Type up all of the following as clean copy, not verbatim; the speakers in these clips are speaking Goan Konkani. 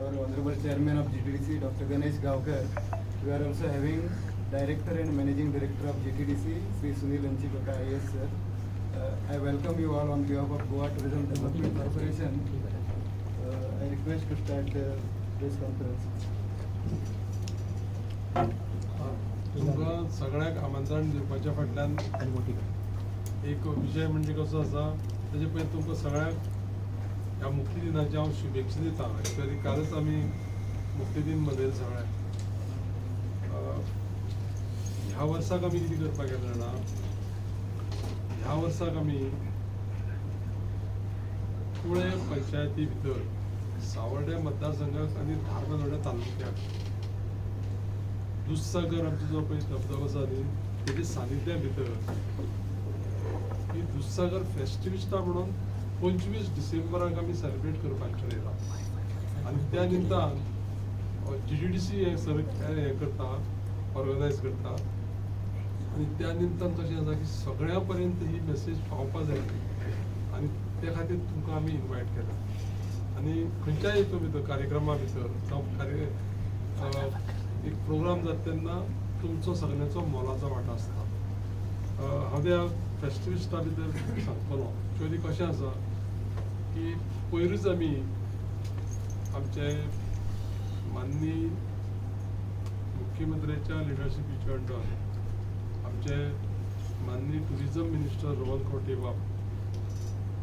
our Honorable Chairman of GTDC, Dr. Ganesh Gaonkar. We are also having Director and Managing Director of GTDC, Sri Sunil Anchikaka IAS sir. I welcome you all on behalf of Goa Tourism Development Corporation. I request to start the press conference. तुमकां सगळ्यांक आमंत्रण दिवपाच्या फाटल्यान एक विशय म्हणजे कसो आसा, तेजे पयलीं तुमकां सगळ्यांक ह्या मुक्ती दिनाची हांव शुभेच्छा दिता. एक्चुअली कालच आमी मुक्ती दीन मनयलो सगळ्यांक. ह्या वर्साक आमी कितें करपाक गेले जाणा, ह्या वर्साक आमी कुळे पंचायती भितर सावर्डे मतदारसंघाक आनी धारबांदोड्या तालुक्याक दुधसागर आमचो जो पळय धबधबो आसा न्ही, तेजे सानिध्या भितर ही दुधसागर फेस्टिविस्टा म्हणून 25 डिसेंबराक आमी सेलिब्रेट करपाक ठरयलां. आनी त्या निमतान जीटीडीसी हें सर हें करता, ऑर्गनायज करता. आनी त्या निमतान कशें आसा की सगळ्यां पर्यंत ही मेसेज पावपा जाय आनी त्या खातीर तुमकां आमी इनवायट केला. आनी खंयच्याय हितून भितर कार्यक्रमा भितर जावं कार्य एक प्रोग्राम जाता तेन्ना तुमचो सगळ्यांचो मोलाचो वांटो आसता. हांव त्या फेस्टिविस्टा भितर सांगतलो. एक्चुअली कशें आसा की पयरूच आमी आमचे माननीय मुख्यमंत्र्याच्या लिडरशिपीच्या अंडर आमचे माननीय टुरिजम मिनिस्टर रोहन खंवटे बाब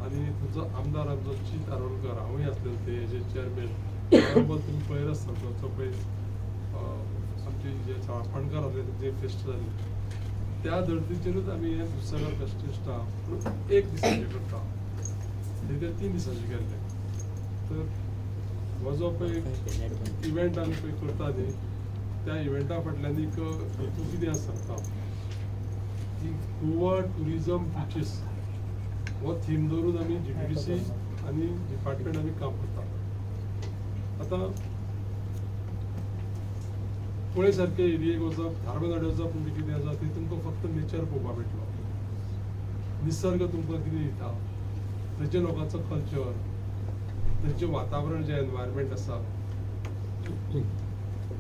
आनी तुमचो आमदार आमचो चित आरोलकर, हांवूय आसलेलो ते हेजे चेअरमॅन, बरोबर तुमी पळयत आसता तो पळय आमचे जे चाळपणकार आसले तेंचे फेस्ट जालें. त्या धर्तीचेरूच आमी हें दुधसागर फेस्टिस्टा म्हणून एक दिसाचें करता, आनी ते 3 दिसांचे केल्ले. तर हो जो पळय इव्हेंट आमी पळय करता न्ही, त्या इव्हेंटा फाटल्यान एक हेतू कितें आसा सांगता की गोवा टुरिजम बिचीस हो थीम दवरून आमी जीटीडीसी आनी डिपार्टमेंट आमी काम करता. आतां कुळे सारके एरियेक वचप, धारबांदोड्या वचप म्हणजे कितें आसा, थंय तुमकां फक्त नेचर पळोवपाक मेळटलो, निसर्ग तुमकां कितें दिता, थंयच्या लोकांचो कल्चर, थंयचें वातावरण जें एनवायरमेंट आसा.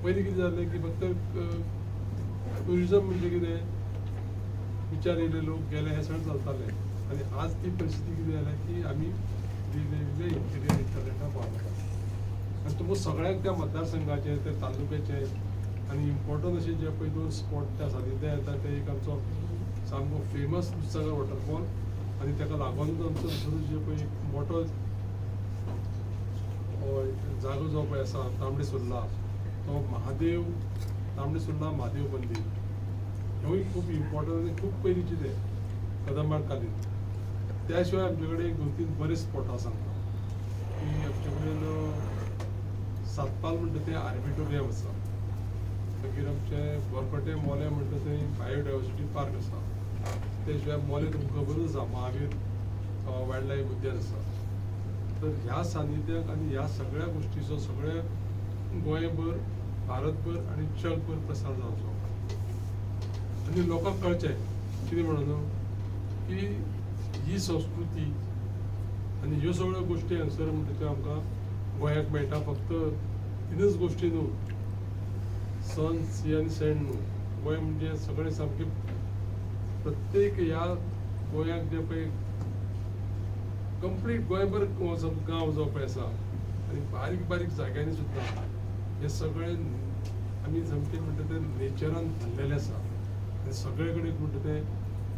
पयलीं कितें जालें की फक्त टुरिजम म्हणजे कितें, विचार येयले लोक गेले, हें सगळें चलतालें. आनी आज ती परिस्थिती कितें जाल्या की आमी दिले इंटिरियर इंटरनेटार पावला. आनी तुमकां सगळ्यांक त्या मतदारसंघाचे, त्या तालुक्याचे आनी इम्पॉर्टंट अशे जे पळय 2 स्पॉट त्या सानिध्यान येता, ते एक आमचो सामको फेमस दुधसागर वॉटरफॉल आनी ताका लागूनच आमचो दुसरो जे पळय एक मोठो जागो जो पळय आसा तांबडे सुर्ला, तो महादेव, तांबडे सुर्ला महादेव मंदीर, हेवूय खूब इम्पॉर्टंट आनी खूब पयलींचे ते कदंबार कालीन. त्या शिवाय आमचे कडेन एक 2-3 बरे स्पॉट आसा सांगता की आमचे कडेन सातपाल म्हणटा तें आर्बिटोरियम आसा, मागीर आमचे बोरकटे मोले म्हणटा थंय बायोडायवर्सिटी पार्क आसा, ते शिवाय मोले तुमकां खबरूच आसा महावीर वायल्ड लायफ उद्यान आसा. तर ह्या सानिध्याक आनी ह्या सगळ्या गोश्टीचो सगळ्या गोंयभर, भारतभर आनी जगभर प्रसार जावचो आनी लोकांक कळचें कितें म्हणून की ही संस्कृती आनी ह्यो सगळ्यो गोश्टी हांगसर म्हणटा त्यो आमकां गोंयाक मेळटा. फक्त 3च गोश्टी न्हू, सन, सी आनी सँड न्हू, गोंय म्हणजे सगळें सामकें प्रत्येक ह्या गोंयाक जे पळय कंप्लीट गोंयभर गांव जो पळय आसा आनी बारीक बारीक जाग्यांनी सुद्दां हे सगळे आमी सामकें म्हणटा ते नेचरान भरलेलें आसा आनी सगळे कडेन म्हणटा ते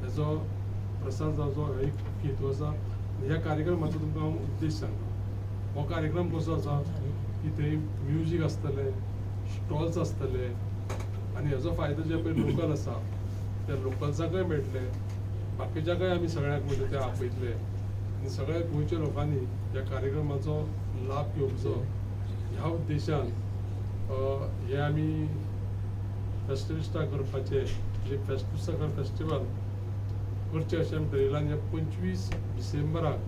हेजो प्रसार जावचो हो एक हेतू आसा. ह्या कार्यक्रमाचो तुमकां हांव उद्देश सांगता. हो कार्यक्रम कसो आसा की थंय म्युजीक आसतलें, स्टॉल्स आसतले आनी हेजो फायदो जे पळय लोकल आसा त्या लोकल्साकय मेळटले, बाकीच्याकय आमी सगळ्यांक म्हणटा ते आपयतले आनी सगळ्या गोंयच्या लोकांनी ह्या कार्यक्रमाचो लाभ घेवचो ह्या उद्देशान हे आमी फेस्टिविस्टा करपाचे, जे फेस्टिव फेस्टिवल करचें अशें आमी ठरयलां. आनी 25 डिसेंबराक,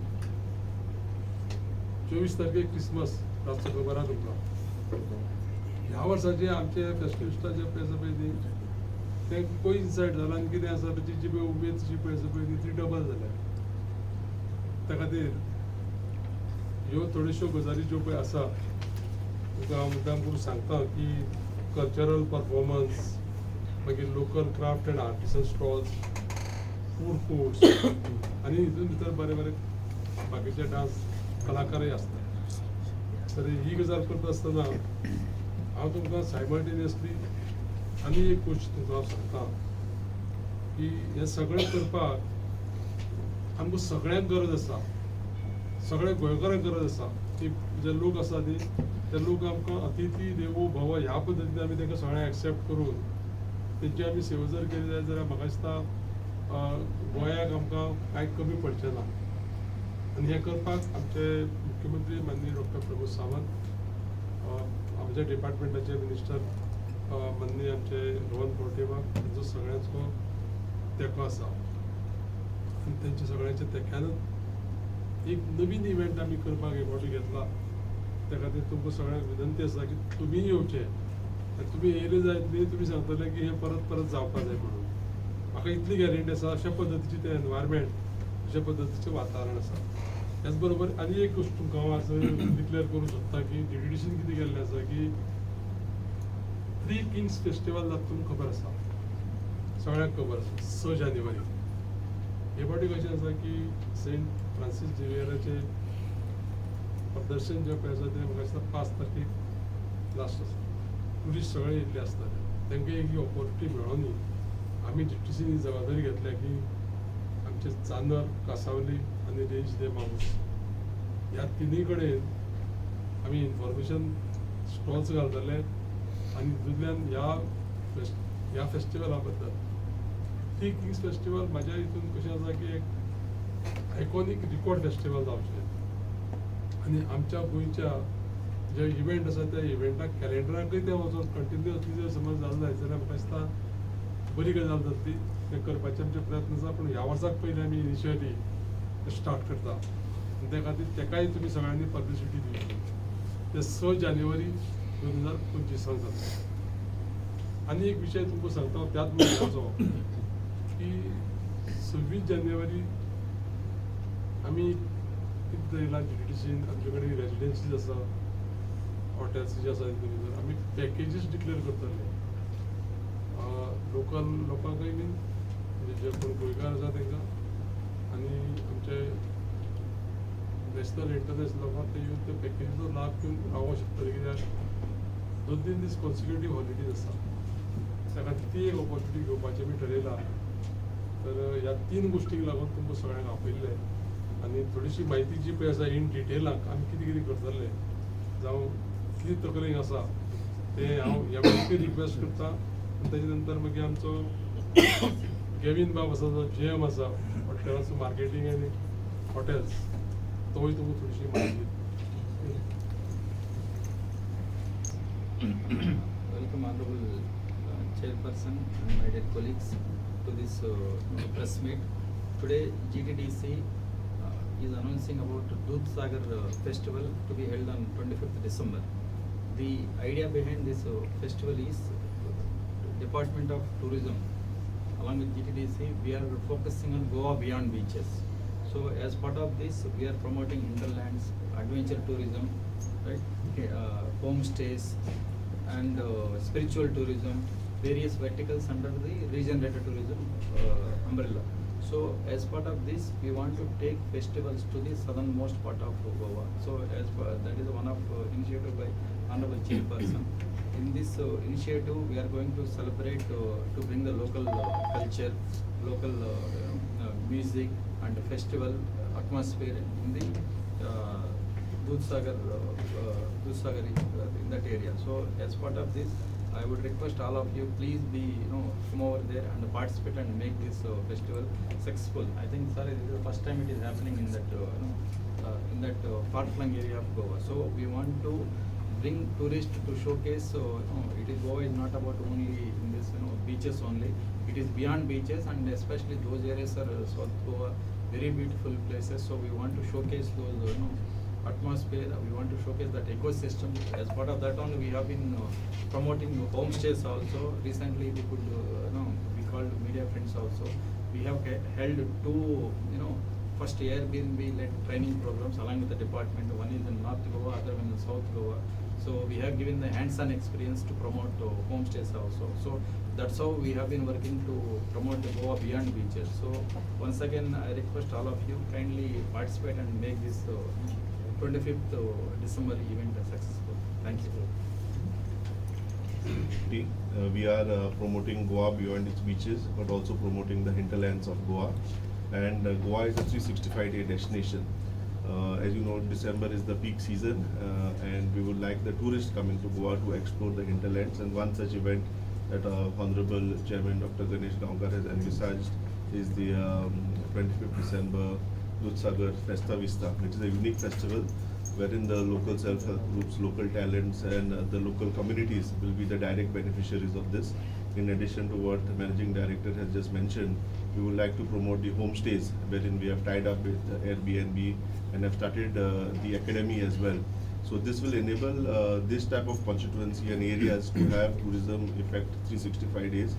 24 तारखेक क्रिसमस रातचो, खबर आहा तुमकां. ह्या वर्साचे आमचे फेस्टिविस्टा जे पळय आसा पळय ती तें कोइन्सायड जाला आनी कितें आसा ताची जी पळय उमेद जी पळय आसा पळय ती डबल जाल्या. त्या खातीर ह्यो थोड्योश्यो गजाली ज्यो पळय आसा तुमकां तुमकां हांव मुद्दाम करून सांगता की कल्चरल परफॉर्मन्स, मागीर local craft and artisan stalls, food courts आनी हितून भितर बरे बरे बाकीचे डांस कलाकारय आसता. तर ही गजाल करता आसतना हांव तुमकां सायमल्टेनियसली आनी एक गोश्ट तुमकां हांव सांगता की हें सगळें करपाक आमकां सगळ्यांक गरज आसा, सगळ्या गोंयकारांक गरज आसा की जे लोक आसा न्ही ते लोक आमकां अतिथी देवो भव ह्या पद्दतीन आमी तांकां सगळ्यांक एक्सेप्ट करून तेंची आमी सेवा जर केली जायत जाल्यार म्हाका दिसता गोंयाक आमकां कांय कमी पडचें ना. आनी हें करपाक आमचे मुख्यमंत्री माननीय डॉक्टर प्रमोद सावंत, आमच्या डिपार्टमेंटाचे मिनिस्टर माननीय आमचे रोहन खंवटे हांचो सगळ्यांचो तेंको आसा आनी तेंच्या सगळ्यांच्या तेंक्यानूच एक नवीन इव्हेंट आमी करपाक एक फावटी घेतला. त्या खातीर तुमकां सगळ्यांक विनंती आसा की तुमी येवचे आनी तुमी येयले जायत न्ही तुमी सांगतले की हें परत परत जावपाक जाय म्हणून. म्हाका इतली गॅरंटी आसा अशा पद्दतीचें तें एनवायरमेंट, अशा पद्दतीचें वातावरण आसा. त्याच बरोबर आनी एक गोश्ट तुमकां हांव आज डिक्लेअर करूंक सोदता की जीटीडीसीन कितें केल्लें आसा की थ्री किंग्स फेस्टिवल जाता तुमकां खबर आसा, सगळ्यांक खबर आसा, 6 जानेवारी. हे फावटी कशें आसा की सेंट फ्रांसीस झेवियराचें प्रदर्शन जें पळय आसा तें म्हाका दिसता 5 तारखेक लास्ट आसा. ट्युरिस्ट सगळे येयल्ले आसतले, तांकां एक ऑपॉर्चुनिटी मेळोनी आमी जीटीडीसीन ही जबाबदारी घेतल्या की आमचे चांदर, कासावली आनी रेंज दे माऊस ह्या तिनूय कडेन आमी इन्फॉर्मेशन स्टॉल्स घालतले आनी तितूंतल्यान ह्या फेस्टिवला बद्दल थ्री किंग्स फेस्टिवल म्हाज्या हितून कशें आसा की एक आयकॉनीक रिकॉर्ड फेस्टिवल जावचें आनी आमच्या गोंयच्या जे इव्हेंट आसा त्या इव्हेंटाक कॅलेंडराकय तें वचोन कंटिन्युअसली जर समज जालें जायत जाल्यार म्हाका दिसता बरी गजाल जातली. तें करपाचे आमचे प्रयत्न आसा, पूण ह्या वर्साक पयलीं आमी इनिशियली स्टार्ट करता आनी त्या खातीर तेकाय तुमी सगळ्यांनी पब्लिसिटी दिवची. ते 6 जानेवारी 2025 जाता. आनी एक विशय तुमकां सांगता त्याच म्हयन्याचो की 26 जानेवारी आमी कितें थरयलां जीटीडीसीन आमचे कडेन रेजिडेन्सीज आसा, हॉटेल्स जे आसा तितून भितर आमी पॅकेजीस डिक्लेअर करतले लोकल लोकांकय बीन, म्हणजे जे कोण गोंयकार आसा तांकां आनी आमचे नॅशनल इंटरनॅशनल लोकांक ते येवन ते पॅकेजीचो लाभ घेवन रावोंक शकतले. कित्याक 2-3 दीस कॉन्सिक्युटीव हॉलिडेज आसा, त्या खातीर ती एक ऑपॉर्चुनिटी घेवपाची आमी ठरयला. तर ह्या 3 गोश्टींक लागून तुमकां सगळ्यांक आपयल्लें आनी थोडीशी म्हायती जी पळय आसा इन डिटेलाक आमी कितें कितें करतले जावं कितें तकलेक आसा तें हांव ह्या वेळार रिक्वेस्ट करता. आनी ताजे नंतर मागीर आमचो गेवीन बाब आसा जो जीएम आसा हॉटेलाचो मार्केटींग आनी हॉटेल्स, तोय तुमकां थोडीशी म्हायती दितलो. Welcome honorable chairperson and my dear colleagues to this press meet. Today GTDC is announcing about Dudhsagar festival to be held on 25th December. The idea behind this festival is Department of Tourism along with GTDC, we are focusing on Goa beyond beaches. So as part of this, we are promoting hinterlands, adventure tourism, right? Homestays and spiritual tourism, various verticals under the regenerative tourism umbrella. So as part of this, we want to take festivals to the southernmost part of Goa. So as that is one of initiative by Honorable Chairperson. In this initiative, we are going to celebrate to bring the local culture, local music and festival atmosphere in the Dudhsagar in that area. So as part of this, I would request all of you, please be, come over there and participate and make this festival successful. I think, sir, this is the first time it is happening in that, in that far-flung area of Goa. So we want to bring tourists to showcase. So it is Goa is not about only in this, beaches only. It is beyond beaches, and especially those areas are South Goa, very beautiful places. So we want to showcase those, atmosphere. We want to showcase that ecosystem. As part of that only, we have been promoting homestays also. Recently, we could, we called media friends also. We have held two, first Airbnb led training programs along with the department. One is in North Goa, other one in South Goa. So we have given the hands-on experience to promote homestays also. So that's how we have been working to promote the Goa beyond beaches. So once again, I request all of you kindly participate and make this 25th December event successful. Thank you. We are promoting Goa beyond its beaches, but also promoting the hinterlands of Goa. And Goa is a 365-day destination. As you know, December is the peak season, and we would like the tourists coming to Goa to explore the hinterlands. And one such event that Honorable Chairman Dr. Ganesh Gaonkar has envisaged is the 25th December Dudhsagar Festa Vista. It is a unique festival wherein the local self-help groups, local talents, and the local communities will be the direct beneficiaries of this. In addition to what the Managing Director has just mentioned, we would like to promote the homestays, wherein we have tied up with Airbnb and have started the academy as well. So this will enable this type of constituency and areas to have tourism effect 365 days.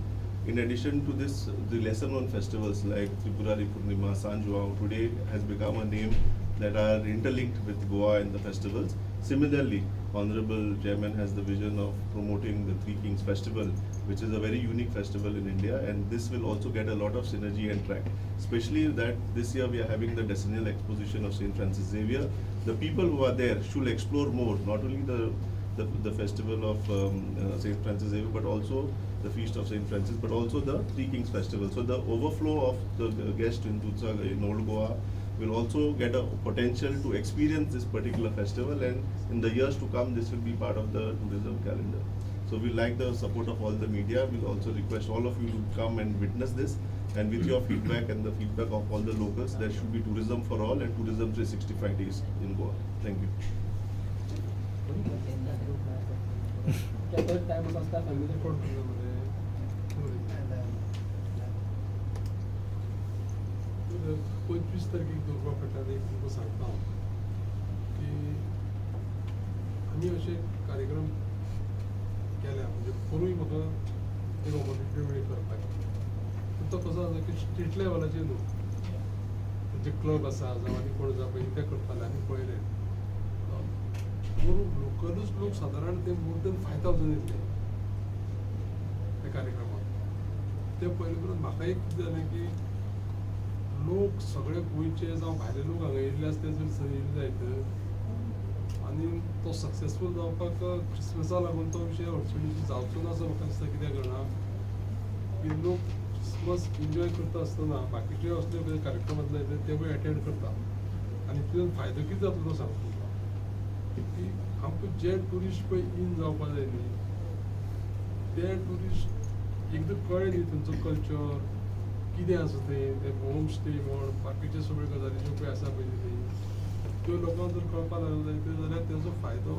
In addition to this, the lesser known festivals like Tripurari Purnima, San Joao today has become a name that are interlinked with Goa and the festivals. Similarly, Honorable Chairman has the vision of promoting the Three Kings Festival, which is a very unique festival in India, and this will also get a lot of synergy and track. Especially that this year we are having the decennial exposition of St. Francis Xavier. The people who are there should explore more, not only the festival of St. Francis Xavier, but also the Feast of St. Francis, but also the Three Kings Festival. So the overflow of the guests in Dudhsagar, in Old Goa, will also get a potential to experience this particular festival, and in the years to come, this will be part of the tourism calendar. So we like the support of all the media. We'll also request all of you to come and witness this, and with your feedback and the feedback of all the locals, there should be tourism for all and tourism 365 days in Goa. Thank you. पंचवीस तारखेक दवरपा फाटल्यान एक तुमकां सांगता हांव की आमी अशे कार्यक्रम केल्या, म्हणजे करूय म्हाका एक ऑपॉर्च्युनिटी मेळ्ळी करपाची. पूण तो कसो आसा की स्टेट लेवलाचेर न्हू, म्हणजे क्लब आसा जावं आनी कोण आसा पळय ते करताले आमी पळयलें. पोरूं लोकलूच लोक सादारण ते मोर दॅन 5000 येतले त्या कार्यक्रमाक. ते पळयले उपरांत म्हाका एक कितें जालें की लोक सगळे गोंयचे जावं भायले लोक हांगा येयल्ले आसता ते जर येयले जायत आनी तो सक्सेसफूल जावपाक क्रिसमसा लागून तो विशय अडचणीचो जावचो ना असो म्हाका दिसता. कित्याक जाणा की लोक क्रिसमस एन्जॉय करता आसतना बाकीचे असले पळय कार्यक्रमांतले येता तेवूय एटेंड करता आनी तितून फायदो कितें जातलो तो सांगता तुमकां की आमकां जे ट्युरिस्ट पळय इन जावपा जाय न्ही ते ट्युरिस्ट एकदां कळ्ळें न्ही थंयचो कल्चर कितें आसा तें, ते होम स्टे म्हण बाकीचे सगळ्यो गजाली ज्यो पळय आसा पळय न्ही त्यो लोकांक जर कळपाक लागलो जायत जाल्यार तेजो फायदो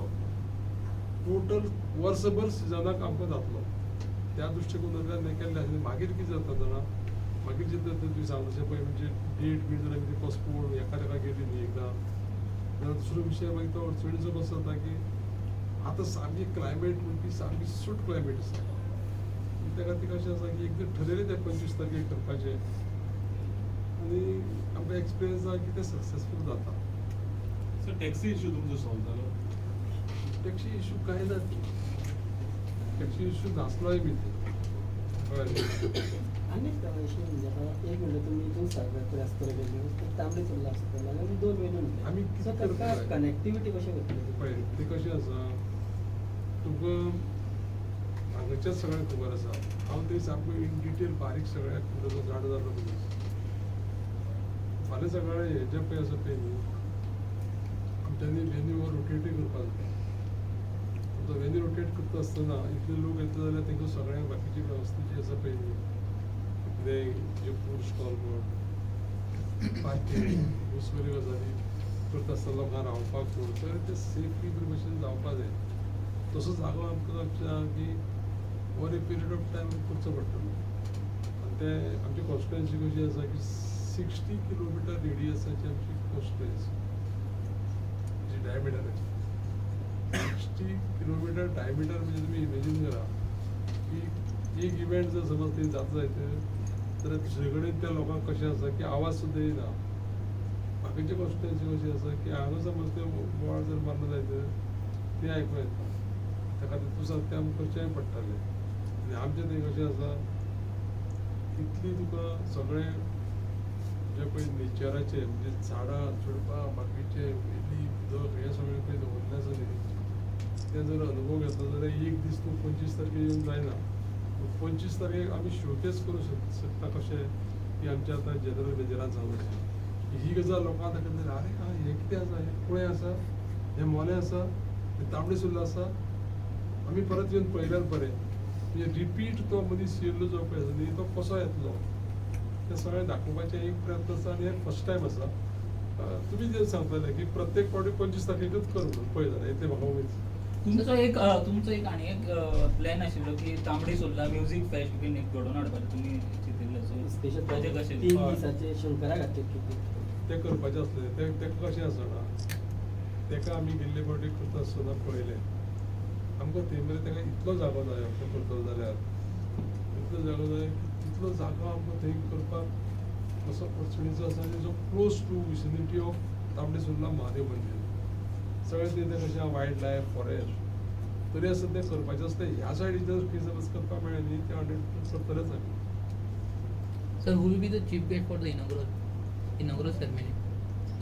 टोटल वर्सभर सिजनाक आमकां जातलो. त्या दृश्टिकोनांतल्यान हें केल्लें आसा. मागीर कितें जाता जाणा, मागीर कितें जाता तुवें सांगता तशें पळय म्हणजे डेट बीन जर आमी ती पोस्टपोन हेका तेका गेली न्ही एकदां जाल्यार दुसरो विशय मागीर तो अडचणीचो कसो जाता की आतां सामकी क्लायमेट म्हणटी सामकी सूट क्लायमेट आसा. त्या खातीर कशें आसा की एकदां ठरयलें तें 25 तारखेक करपाचें आनी आमकां एक्सपिरियन्स आसा की तें सक्सेसफूल जाता. सर, टॅक्सी इश्यू तुमचो सॉल्व जालो? टॅक्सी इश्यू कांय ना, टॅक्सी इश्यू नासलोय बी ते कळ्ळें. आनी इश्यू म्हणजे आतां एक म्हणल्यार तुमी दुधसागर आसतलो वेन्यू, तांबडे सुर्ला आसतलो आनी दोन वेन्यू म्हणले. आमी सो ताका कनेक्टिविटी कशें करतले? पळय तें कशें आसा तुमकां हांगाच्याच सगळ्यांक खबर आसा. हांव तें सामको इन डिटेल बारीक सगळ्याक खबर आसा, जाणा जाल्लो मनीस. फाल्यां सकाळीं हें जें पळय आसा पळय न्ही आमच्यांनी वेन्यू हो रोटेटूय करपाक जाता. तो वेन्यू रोटेट करता आसतना इतले लोक येता जाल्यार तांकां सगळ्यांक बाकीची वेवस्था जी आसा पळय न्ही कितें जे फूड स्टॉल म्हण पार्किंग ह्यो सगळ्यो गजाली करता आसतना लोकांक रावपाक फूड सगळें तें सेफली बरे भशेन जावपा जाय. तसो जागो आमकां की over a period of time करचो पडटलो. आनी ते आमची कॉन्स्टिट्युएन्सी कशी आसा की 60 किलोमिटर रेडियसाची आमची कॉन्स्टिट्युएन्सी जी डायमिटराची 60 किलोमिटर डायमिटर म्हणजे तुमी इमेजीन करा की एक इव्हेंट जर समज थंय जाता जायत जाल्यार दुसरे कडेन त्या लोकांक कशें आसा की आवाज सुद्दां येना. बाकीचे कॉन्स्टिट्युएन्सी कशी आसा की हांगा समज ते बोवाळ जर मारलो जायत तें आयकूं येता. त्या खातीर तुजो तें आमकां करचेंय पडटलें. आनी आमचें थंय कशें आसा, इतली तुका सगळें जे पळय नेचराचें म्हणजे झाडां झुडपां बाकीचे वेली उदक हें सगळें पळय दवरलें आसा न्ही, तें जर अनुभव घेतलो जाल्यार एक दीस तूं 25 तारखेर येवन जायना. 25 तारखेक आमी शोकेस करूं शकता कशें की आमच्या आतां जनरल मॅनेजरान सांगूं ही गजाल लोकांक दाखयतली, आरे आं हें कितें आसा, हें कुळें आसा, हें मोलें आसा, हें तांबडे सुर्ला आसा, आमी परत येवन पळयल्यार बरें. म्हणजे रिपीट तो मनीस येयल्लो जो पळय आसा न्ही तो कसो येतलो तें सगळें दाखोवपाचें एक प्रयत्न आसा आनी हें फर्स्ट टायम आसा. तुमी जे सांगताले की प्रत्येक फावटी 25 तारखेकच कर म्हणून पळय जाल्यार इतलें म्हाका उमेद. तुमचो एक आनी एक प्लॅन आशिल्लो की तांबडी सुर्ला म्युजीक फेस्ट बीन एक घडोवन हाडपाचें तुमी चिंतिल्लें, सो स्पेशल ताजें कशें 3 दिसाचे शंकरा खातीर तें करपाचें आसलें. तें ताका कशें आसा जाणा, ताका आमी गेल्ले फावटी करता आसतना पळयलें आमकां थंय मरे ताका इतलो जागो जाय आमकां करतलो जाल्यार इतलो जागो जाय की तितलो जागो आमकां थंय करपाक असो अडचणीचो आसा आनी जो close to vicinity of Tambdi Surla Mahadev Mandir सगळें थंय तें कशें वायल्ड लायफ फॉरेस्ट तरी आसतना तें करपाचें आसता. ह्या सायडीन जर फिजबल करपाक मेळ्ळें न्ही तें 100% करतलेच आमी. Sir, who will be the chief guest for the inaugural ceremony?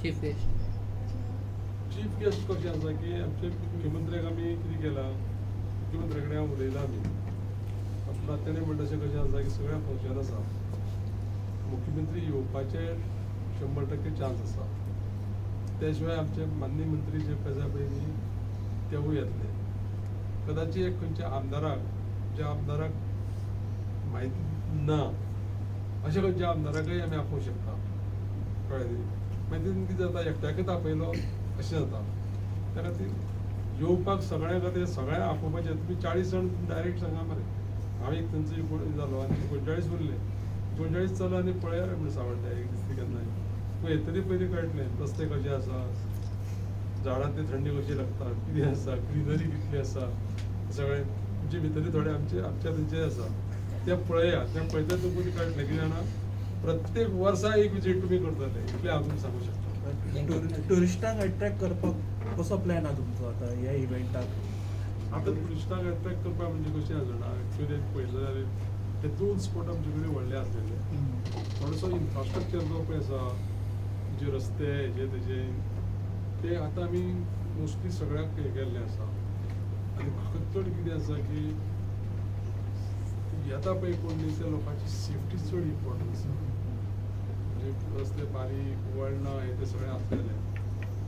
Chief guest. Chief guest कशें आसा की आमचे मुख्यमंत्र्याक आमी कितें केलां, मुख्यमंत्र्या कडेन हांव उलयलां आमी. आपणाक तेणें म्हणटा अशें कशें आसा की सगळ्या फंक्शन आसा, मुख्यमंत्री येवपाचे 100% चान्स आसा. त्या शिवाय आमचे माननीय मंत्री जे आसा पळय न्ही तेवूय येतले. कदाचित एक खंयच्या आमदाराक, ज्या आमदाराक म्हायती ना अशें खंयच्या आमदाराकय आमी आपोवंक शकता, कळ्ळें न्ही. मागीर तितून कितें जाता, एकट्याकच आपयलो अशें जाता. त्या खातीर येवपाक सगळ्यां खातीर सगळ्यांक आपोवपाचें. तुमी 40 जाण डायरेक्ट सांगा मरे, हांव एक थंयचो जालो आनी 39 उरले, 39 चला आनी पळयात म्हण सांवड्ड्या एक दीस केन्नाय तूं येतरी पयलीं कळटलें रस्ते कशे आसा, झाडां ती थंडी कशी लागता, कितें आसा, ग्रिनरी कितली आसा, सगळें तुमचे भितरले थोडे आमचे आमच्या थंयचे आसा तें पळया. तें पळयता तुमकां कितें कळटलें कितें जाणा, प्रत्येक वर्सा एक विजीट तुमी करतले इतलें हांव तुमकां सांगूंक शकता. ट्युरिस्टांक अट्रॅक्ट करपाक कसो प्लॅन आहा तुमचो आतां ह्या इव्हेंटाक? आतां ट्युरिस्टांक अट्रॅक्ट करपाक म्हणजे कशें आसा जाणा, एक्चुअली पळयलें जाल्यार ते 2 स्पॉट आमचे कडेन व्हडले आसलेले. थोडोसो इन्फ्रास्ट्रक्चर जो पळय आसा, जे रस्ते हेजे तेजे ते आतां आमी मोस्टली सगळ्याक हें केल्लें आसा. आनी म्हाका चड कितें आसा की येता पळय कोण न्ही त्या लोकांची सेफ्टी चड इम्पॉर्टंट आसा. म्हणजे रस्ते बारीक वळणां हें तें सगळें आसलेलें.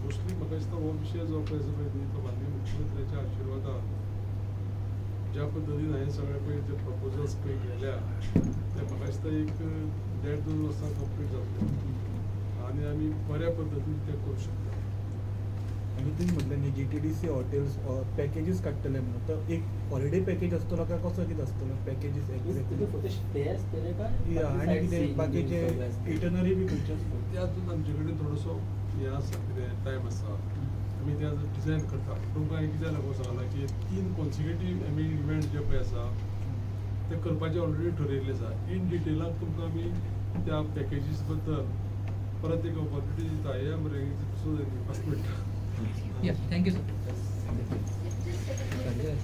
मोस्टली म्हाका दिसता हो विशय जो पळय आसा पळय न्ही तो माननीय मुख्यमंत्र्याच्या आशिर्वादान ज्या पद्दतीन हांवें सगळें पळय जे प्रपोजल्स पळय गेल्या ते म्हाका दिसता एक 1.5-2 वर्सां कंप्लीट जातलें आनी आमी बऱ्या पद्दतीन तें करूं शकता. आनी तुमी म्हटलें न्ही GTDC hotels packages काडटले म्हणून, तर एक हॉलिडे पॅकेज आसतलो काय कसो कितें आसतलो पॅकेजीस तुमी फक्त स्टे आसतले काय आनी कितें बाकीचे इटनरी बी खंयचे आसतले? ते अजून आमचे कडेन थोडोसो हें आसा, कितें टायम आसा, आमी ते आतां डिजायन करता. तुमकां हांवें कित्याक लागून सांगलां की 3 कॉन्सिक्युटीव आमी इव्हेंट जे पळय आसा ते करपाचे ऑलरेडी ठरयल्ले आसा. इन डिटेलान तुमकां आमी त्या पॅकेजीस बद्दल परत एक ऑपॉर्च्युनिटी दिता. हे मरे 5 मिनटां. Yeah, thank you, sir. Just